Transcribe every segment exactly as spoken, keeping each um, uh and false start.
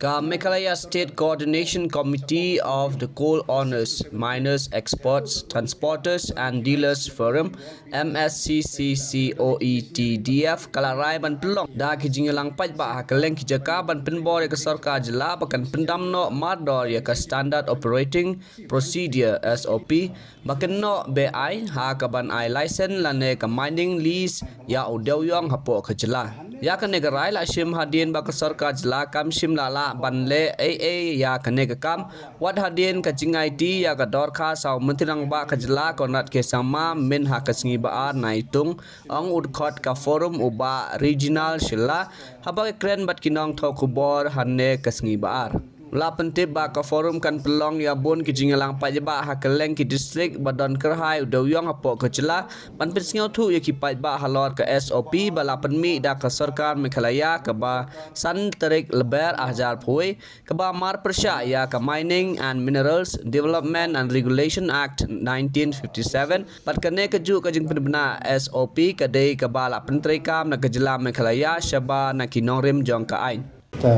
Ka Meghalaya State Coordination Committee of the Coal Owners, Miners, Experts, Transporters and Dealers Forum, M S C C C O E T D F, ka la rai ban pynlong da ki jingïalang paidbah ha kylleng ki jaka ban pynbor ïa ka sorkar jylla ba kan pyndam noh mardor ïa ka Standard Operating Procedure, S O P, ba kynnoh beaiñ ha kaban ai license lane ka mining lease ïa u dewiong hapoh ka jylla. Ïa kane ka rai la shim hadien ba ka sorkar jylla kam shym la lah ban leh ei ei ïa kane ka kam, wat hadien ka jingaiti ïa ka dorkhas ha u Myntri Rangbah ka jylla Conrad K Sangma mynha ka sngi Ba-ar Naitung, ong u dkhot ka Forum u Bah Reginald Shylla, haba kren bad ki nongthoh khubor hane ka sngi Ba-ar. La pyntip ba ka Forum kan pynlong ïa bun ki jingïalang paidbah ha kylleng ki distrik ba don kyrhai u dewiong hapoh ka jylla, ban pynsngewthuh ïa ki paidbah halor ka S O P ba la pynmih da ka sorkar Meghalaya kaba san tarik Lber arhajar arphew wei, kaba marpyrshah ïa ka Mining and Minerals Development and Regulation Act nineteen fifty-seven, bad kane kajuh ka jingpynbna S O P ka dei kaba la pyntreikam na ka jylla Meghalaya shaba na ki nongrim jong ka aiñ. Te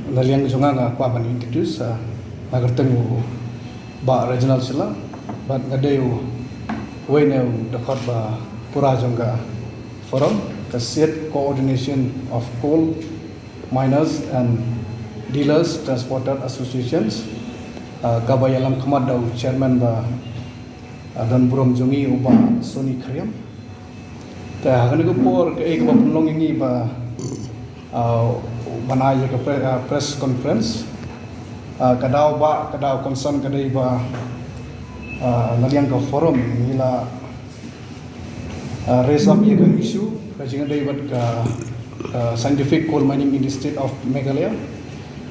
na liang jong nga nga kwah ban introduce, ah, nga kyrteng u Bah Reginald Shylla, bad nga dei u wei na u dkhot ba pura jong ka Forum, ka State Coordination of Coal Miners and Dealers Transporter Associations, ah, kaba ïalam khmat da u chairman ba, ah, don burom jong ngi u Bah Sony Khyriem. Te ha kane ka por kaei kaba pynlong ïa ngi ba, ah, ban ai ïa ka pre-, ah, press conference. Ah, ka daw ba, ka daw concern ka dei ba, ah, na liang ka Forum ngi la, ah, raise up ïa ka issue ka jingïadei bad ka, ka Scientific Coal Mining Institute of Meghalaya.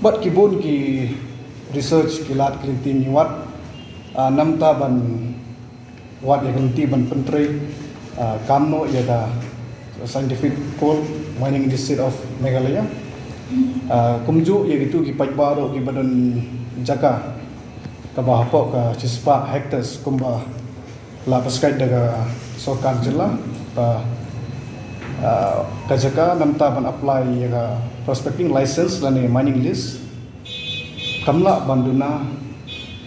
Bad ki bun ki research ki lad ki lynti ngi wad, ah, namar ban wad ïa ka lynti ban pyntrei, ah, kam noh ïa ka Scientific Coal Mining Institute of Meghalaya. Ah, kumjuh ïa kitu ki paidbah ruh kiba don jaka kaba hapoh ka shispah hectares kumba la prescribe da ka sorkar jylla ba, ah, ka jaka namar ban apply ïa ka prospecting license lane mining lease. Kam lah ban duna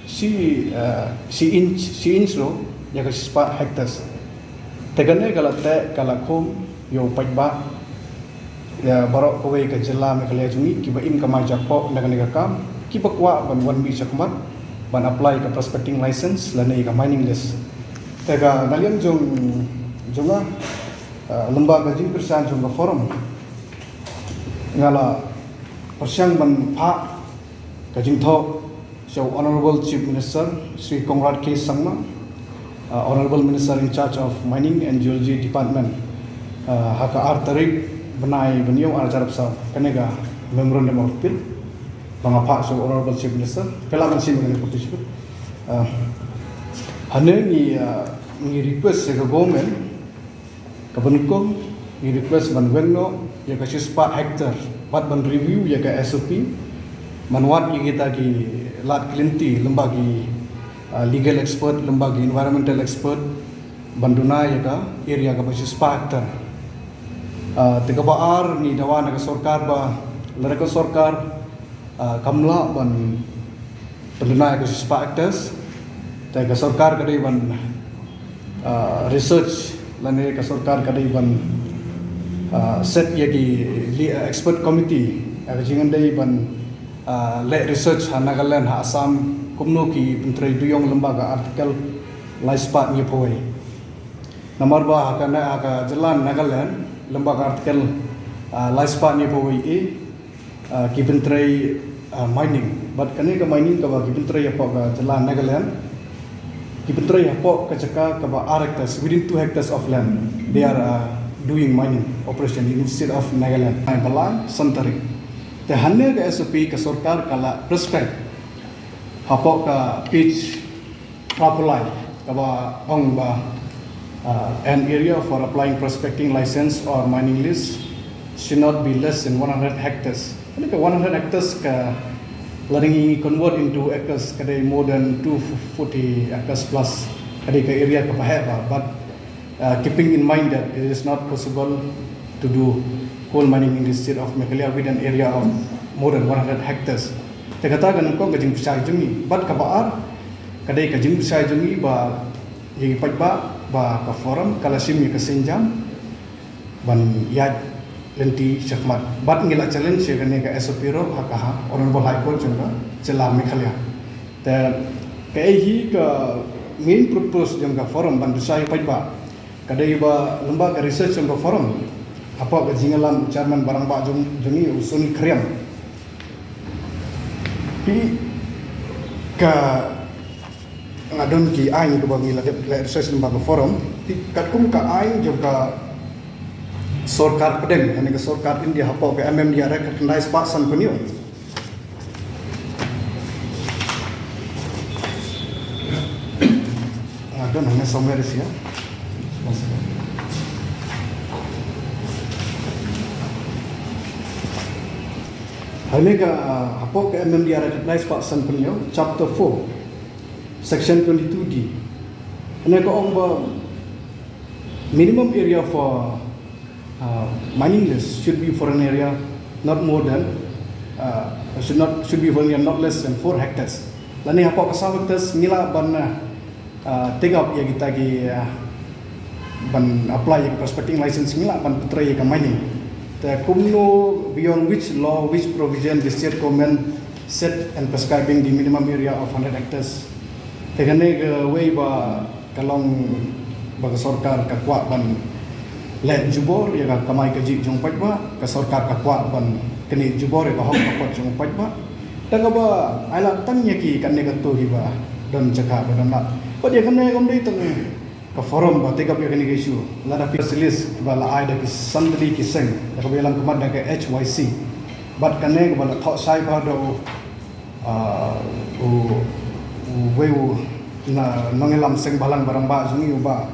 shi, eh, shi inch, shi inch ruh ïa ka shispah hectares. Te kane ka la teh ka la khum ïa u paidbah, ïa baroh kawei ka jylla Meghalaya jong ngi kiba im kamai jakpoh na kane ka kam, kiba kwah ban wan mih shakhmat ban apply ka prospecting license lane ka mining lease. Te ka na liang jong, jong nga, eh, lyngba ka jingkyrshan jong ka Forum, nga la pyrshang ban phah ka jingthoh sha u Honorable Chief Minister Shri Conrad K Sangma, uh, Honorable Minister in charge of Mining and Geology Department, uh, ha ka ar tarik bnai ba hynñiew arhajar arphew saw, kane ka Memorandum of Appeal ba nga phah sha u Honorable Chief Minister. Phi lah ban shim kane ka copy. Uh, hangne ngi, uh, ngi request sha ka government, kaba nyngkong, ngi request ban weng noh ïa ka shispah hectare bad ban review ïa ka S O P, ban wad ïa kita ki lad ki lynti, lyngba ki, ah, legal expert, lyngba ki environmental expert, ban duna ïa ka area kaba shispah hectare. Ah, te kaba ar, ngi dawa na ka sorkar ba lada ka sorkar, ah, kam lah ban pynduna ïa ka shispah hectares, te ka sorkar ka dei ban, ah, research lane ka sorkar ka dei ban, ah, set ïa ki li-, ah, expert committee, ah, ka jingïadei ban, ah, leh research ha Nagaland, ha Assam, kumno ki pyntrei dewiong lyngba ka Article laispah hynñiewphew wei. Namar ba ha ka na-, ha ka jylla Nagaland, lyngba ka Article, ah, laispah hynñiewphew wei A, ah, ki pyntrei, ah, mining. Bad kane ka mining kaba ki pyntrei hapoh ka jylla Nagaland, ki pyntrei hapoh ka jaka kaba ar hectares, within two hectares of land, they are, ah, doing mining operation in state of Nagaland. Ai ba lai san tarik. Te hangne ka S O P ka sorkar ka la prescribe hapoh ka page phra phew lai, kaba ong ba, ah, an area for applying prospecting license or mining lease should not be less than one hundred hectares. Kane ka one hundred hectares ka, lada ngi convert into acres, ka dei more than two forty acres plus. Ka dei ka area kaba heh bha, but, uh, keeping in mind that it is not possible to do coal mining in the state of Meghalaya with an area of more than one hundred hectares. Te kata ka nyngkong ka jingpynshai jong ngi. Bad kaba ar, ka dei ka jingpynshai jong ngi ba ïa ki paidbah ba ka forum ka la shim ïa ka sienjam ban ïaid lynti shakhmat. Bad ngi la challenge ïa kane ka S O P ruh ha ka ha Honorable High Court jong ka jylla Meghalaya. Te kaei hi ka main purpose jong ka forum ban pynshai paidbah. Ka dei ba lyngba ka research jong ka forum, hapoh ka jingïalam u chairman ba rangbah jong, jong ngi u Sony Khriam. Hi ka, nga don ki aiñ kaba ngi la dep la research lyngba ka forum. Hi katkum ka aiñ jong ka sorkar pdeng, lane ka sorkar India, hapoh ka M M D R Act khyndai spah sanphew hynñiew. I don't know, somewhere is here. Hangne ka, uh, hapoh ka M M D R Act khyndai spah sanphew hynñiew, chapter four, section twenty-two D. Hangne ka ong ba minimum area for, uh, mining lease should be for an area not more than, uh, should not, should be for an area not less than four hectares. Lane hapoh ka saw hectares ngi lah ban, uh, take up ïa kita ki, uh, ban apply ïa ka prospecting license, ngi lah ban pyntrei ïa ka mining. Te kumno, beyond which law, which provision the state government set and prescribing the minimum area of hundred hectares? Te kane kawei ba ka long ba ka sorkar ka kwah ban leh jubor ïa ka kamai kajih jong paidbah, ka sorkar ka kwah ban knieh jubor ïa ka hok ka pot jong paidbah. Da kaba ai lad tang ïa ki kane kato kiba don jaka ba don lad. Bad ïa kane kam dei tang ka forum ba take up ïa kane ka issue. Lada phi press release ba la ai da ki san tylli ki seng, da kaba ïalam khmat da ka H Y C. Bad kane kaba la thoh shai ba da u, ah, u, uwei u na nongïalam seng bhalang ba rangbah jong ngi, u Bah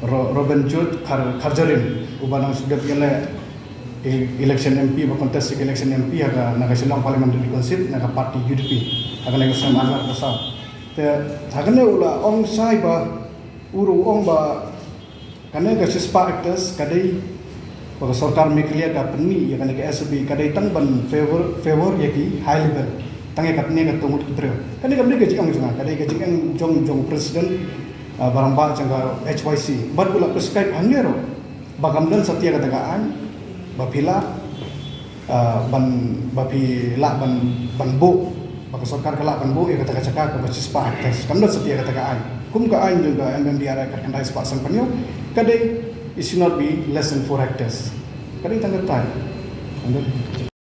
Ro-, Robin Jude Kar-, Kharjahrin, uba nang shu dep ïaleh e-, election M P, ba contest election M P ha ka, na ka Shillong Parliamentary Constituency na ka party U D P ha kane ka snem ar hajar arphew saw. Te ha kane u la ong shai ba, u ruh u ong ba kane ka shispah hectares ka dei ba ka sorkar Meghalaya ka pynmih ïa kane ka S O P ka dei tang ban favor, favor ïa ki high level, tang ïa katne kato ngut ki briew. Kane kam dei ka jingong jong nga, ka dei ka jingong jong, jong president, ah, ba rangbah jong ka H Y C. Bad u la prescribe hangne ruh ba kam don satia kata ka aiñ ba phi lah, ah, ban, ba phi lah ban, ban buh, ba ka sorkar ka lah ban buh ïa kata ka jaka kaba shispah hectares. Kam don satia kata ka aiñ. Kum ka aiñ jong ka M M D R Act khyndai spah sanphew hynñiew ka dei, it should not be less than four hectares. Ka dei tang katai. Kam don.